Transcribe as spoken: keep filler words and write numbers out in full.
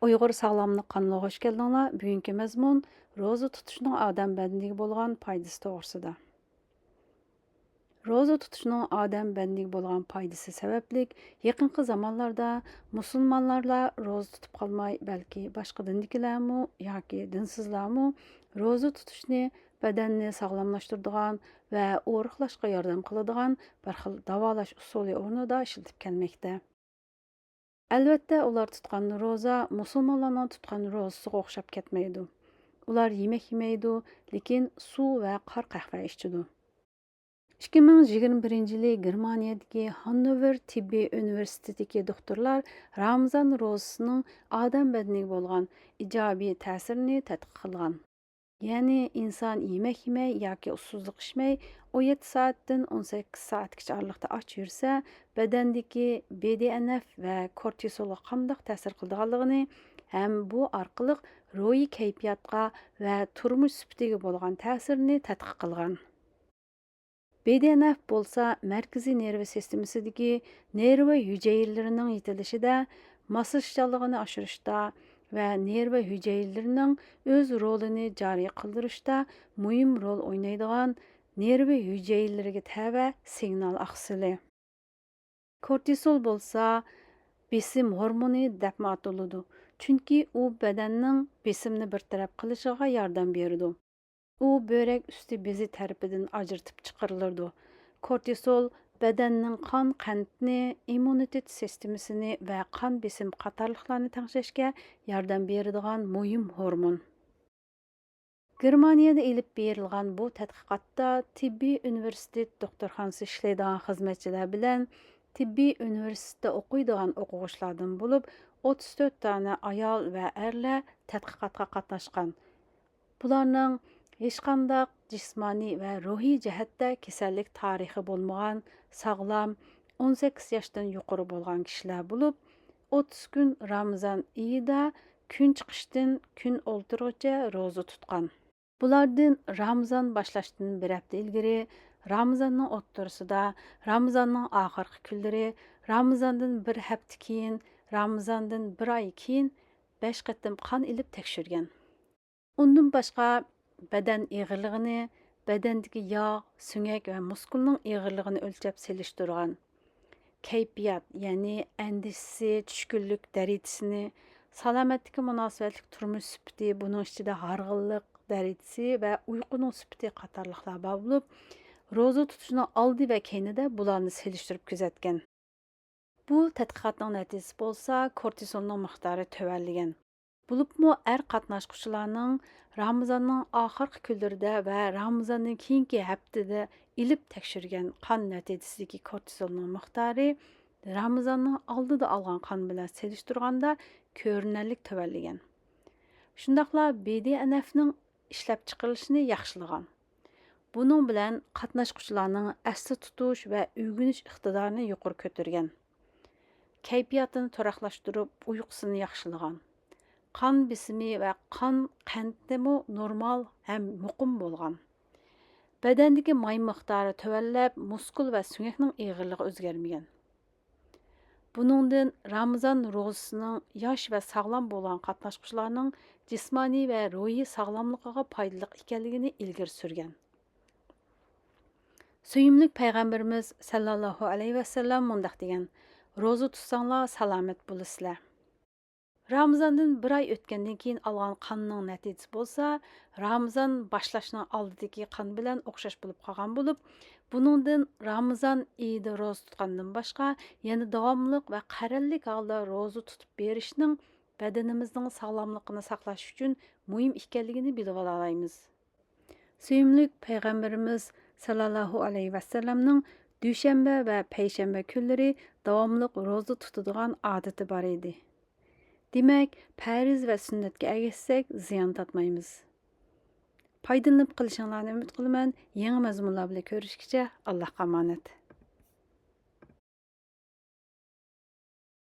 ئۇيغۇر ساغلاملىق قانىلىغا خۇش كەلدىڭلار. بۈگۈنكى مەزمۇن روزا تۇتۇشنىڭ ئادەم بەدىنىگە بولغان پايدىسى توغرىسىدا. روزا تۇتۇشنىڭ ئادەم بەدىنىگە بولغان پايدىسى سەۋەبلىك، يېقىنقى زامانلاردا مۇسۇلمانلارلا روزا تۇتۇپ قالماي، بەلكى باشقا دىندىكىلەرمۇ ياكى دىنسىزلارمۇ روزا تۇتۇشنى بەدەننى ساغلاملاشتۇرىدىغان ۋە ئورۇقلاشقا ياردەم قىلىدىغان بىر خىل داۋالاش ئۇسۇلى ئورنىدا ئىشلىتىپ كەلمەكتە. ئەلۋەتتە، ئۇلار تۇتقان روزا مۇسۇلمانلارنىڭ تۇتقان روزىسىغا ئوخشاپ كەتمەيدۇ. ئۇلار يېمەك يېمەيدۇ، لېكىن سۇ ۋە قارا قەھۋە ئىچىدۇ. ئىككى مىڭ يىگىرمە بىرىنچى يىلى گېرمانىيەدىكى ھاننوۋېر تېببىي ئۇنىۋېرسىتېتىدىكى دوختۇرلار رامىزان روزىسىنىڭ ئادەم بەدىنىگە بولغان ئىجابىي تەسىرىنى تەتقىق قىلغان. يەنى ئىنسان يېمەك يېمەي ياكى ئۇسسۇزلۇق ئىچمەي، ئون يەتتە سائەتتىن ئون سەككىز سائەتكىچە ئارىلىقتا ئاچ يۈرسە، بەدەندىكى بى دى ئېن ئېف ۋە كورتىسولغا قانداق تەسىر قىلىدىغانلىقىنى ھەم بۇ ئارقىلىق روھىي كەيپىياتقا ۋە تۇرمۇش سۈپىتىگە بولغان تەسىرىنى تەتقىق قىلغان. بى دى ئېن ئېف بولسا مەركىزىي نېرۋا سىستېمىسىدىكى نېرۋا ھۈجەيرىلىرىنىڭ يېتىلىشىدە، ماسلىشىشچانلىقىنى ئاشۇرۇشتا ۋە نېرۋا ھۈجەيرىلىرىنىڭ ئۆز رولىنى جارى قىلدۇرۇشتا مۇھىم رول ئوينايدىغان نېرۋا ھۈجەيرىلىرىگە تەۋە سىگنال ئاقسىلى. كورتىسول بولسا بېسىم ھورمونى دەپمۇ ئاتىلىدۇ، چۈنكى ئۇ بەدەننىڭ بېسىمنى بىر تەرەپ قىلىشىغا ياردەم بېرىدۇ. ئۇ بۆرەك ئۈستى بېزى تەرىپىدىن ئاجرىتىپ چىقىرىلىدۇ. كورتىسول بەدەننىڭ قان قەنتىنى، ئىممۇنىتېت سىستېمىسىنى ۋە قان بېسىمى قاتارلىقلارنى تەڭشەشكە ياردەم بېرىدىغان مۇھىم ھورمون. گېرمانىيەدە ئېلىپ بېرىلغان بۇ تەتقىقاتتا تېببىي ئۇنىۋېرسىتېت دوختۇرخانىسى ئىشلەيدىغان خىزمەتچىلەر بىلەن تېببىي ئۇنىۋېرسىتېتتا ئوقۇيدىغان ئوقۇغۇچىلاردىن بولۇپ ئوتتۇز تۆت دانە ئايال ۋە ئەرلەر تەتقىقاتقا قاتناشقان. بۇلارنىڭ ھېچقانداق جىسمانىي ۋە روھىي جەھەتتە كېسەللىك تارىخى بولمىغان، ساغلام، ئون سەككىز ياشتىن يۇقىرى بولغان كىشىلەر بولۇپ، ئوتتۇز كۈن رامىزان ئېيىدا كۈن چىقىشتىن كۈن ئولتۇرغۇچە روزا تۇتقان. بۇلاردىن رامىزان باشلاشتىن بىر ھەپتە ئىلگىرى، رامىزاننىڭ ئوتتۇرىسىدا، رامىزاننىڭ ئاخىرقى كۈنلىرى، رامىزاندىن بىر ھەپتە كېيىن، رامىزاندىن بىر ئاي كېيىن بەش قېتىم قان ئېلىپ تەكشۈرگەن. ئۇندىن باشقا بەدەن ئېغىرلىقىنى، بەدەندىكى ياغ، سۆڭەك ۋە مۇسكۇلنىڭ ئېغىرلىقىنى ئۆلچەپ سېلىشتۇرغان. كەيپىيات، يەنى ئەندىشىسى، چۈشكۈنلۈك دەرىجىسىنى، سالامەتلىككە مۇناسىۋەتلىك تۇرمۇش سۈپىتى، بۇنىڭ ئىچىدە ھارغىنلىق دەرىجىسى ۋە ئۇيقۇنىڭ سۈپىتى قاتارلىقلار بار بولۇپ، روزا تۇتۇشنىڭ ئالدى ۋە كەينىدە بۇلارنى سېلىشتۇرۇپ كۆزەتكەن. بۇ تەتقىقاتنىڭ نەتىجىسى بولسا كورتىسولنىڭ مىقدارى تۆۋەنلىگەن. بولۇپمۇ ئەر قاتناشقۇچىلارنىڭ رامىزاننىڭ ئاخىرقى كۈنلىرىدە ۋە رامىزاندىن كېيىنكى ھەپتىدە ئېلىپ تەكشۈرگەن قان نەتىجىسىدىكى كورتىسولنىڭ مىقدارى رامىزاننىڭ ئالدىدا ئالغان قان بىلەن سېلىشتۇرغاندا كۆرۈنەرلىك تۆۋەنلىگەن. شۇنداقلا بى دى ئېن ئېفنىڭ ئىشلەپچىقىرىلىشىنى ياخشىلىغان. بۇنىڭ بىلەن قاتناشقۇچىلارنىڭ ئەستە تۇتۇش ۋە ئۆگىنىش ئىقتىدارىنى يۇقىرى كۆتۈرگەن. كەيپىياتىنى تۇراقلاشتۇرۇپ، ئۇيقۇسىنى ياخشىلىغان. قان بېسىمى ۋە قان قەنتىمۇ نورمال ھەم مۇقىم بولغان. بەدەندىكى ماي مىقدارى تۆۋەنلەپ، مۇسكۇل ۋە سۆڭەكنىڭ ئېغىرلىقى ئۆزگەرمىگەن. بۇنىڭدىن رامىزان روزىسىنىڭ ياش ۋە ساغلام بولغان قاتناشقۇچىلارنىڭ جىسمانىي ۋە روھىي ساغلاملىقىغا پايدىلىق ئىكەنلىكىنى ئىلگىرى سۈرگەن. سۆيۈملۈك پەيغەمبىرىمىز سەللەللاھۇ ئەلەيھى ۋەسەللەم مۇنداق دېگەن: «روزا تۇتساڭلار سالامەت بولىسىلەر.» رامىزاندىن بىر ئاي ئۆتكەندىن كېيىن ئالغان قاننىڭ نەتىجىسى بولسا، رامىزان باشلاشنىڭ ئالدىدىكى قان بىلەن ئوخشاش بولۇپ قالغان بولۇپ، بۇنىڭدىن رامىزان ئېيىدا روزا تۇتقاندىن باشقا، يەنە داۋاملىق ۋە قەرەللىك ھالدا روزا تۇتۇپ بېرىشنىڭ بەدىنىمىزنىڭ ساغلاملىقىنى ساقلاش ئۈچۈن مۇھىم ئىكەنلىكىنى بىلىۋالالايمىز. سۆيۈملۈك پەيغەمبىرىمىز سەللەللاھۇ ئەلەيھى ۋەسەللەمنىڭ دۈشەنبە ۋە پەيشەنبە كۈنلىرى داۋاملىق روزا تۇتىدىغان ئادىتى بار ئىدى. دېمەك، پەرز ۋە سۈننەتكە ئەگەشسەك، زىيان تارتمايمىز. پايدىلىنىپ قېلىشىڭلارنى ئۈمىد قىلىمەن. يېڭى مەزمۇنلار بىلەن كۆرۈشكىچە، ئاللاھقا ئامانەت.